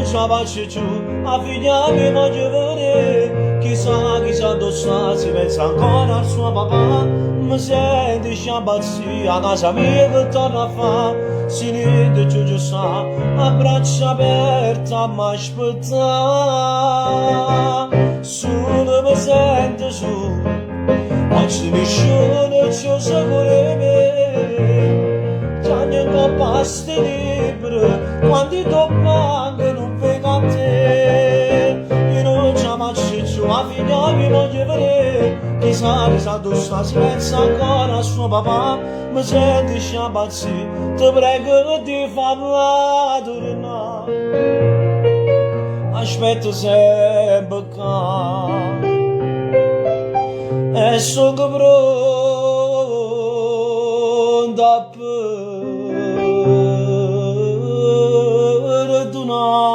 ce 'a faccio cchiù, 'a figlia mia voglio vedè. Chissà, chissà addò sta, si pensa ancora al suo papà. Mi sento 'e impazzì, 'a casa mia che torno a fa? Si niente cchiù ce sta, a braccia aperte a m'aspettà. Sulo me sento sulo, oggi nisciuno cchiù sicuro 'e me. Chiagno 'ncopp' a 'sti libri, quando 'int' 'o banco nun veco a te. Io nun ce 'a faccio cchiù, 'a figlia mia voglio vedè. Chissà, chissà addò sta, si pensa ancora a suo papà. Me sento 'e impazzì, te prego di farla turnà. Aspetto sempe ccà e songo pronto a perdonà.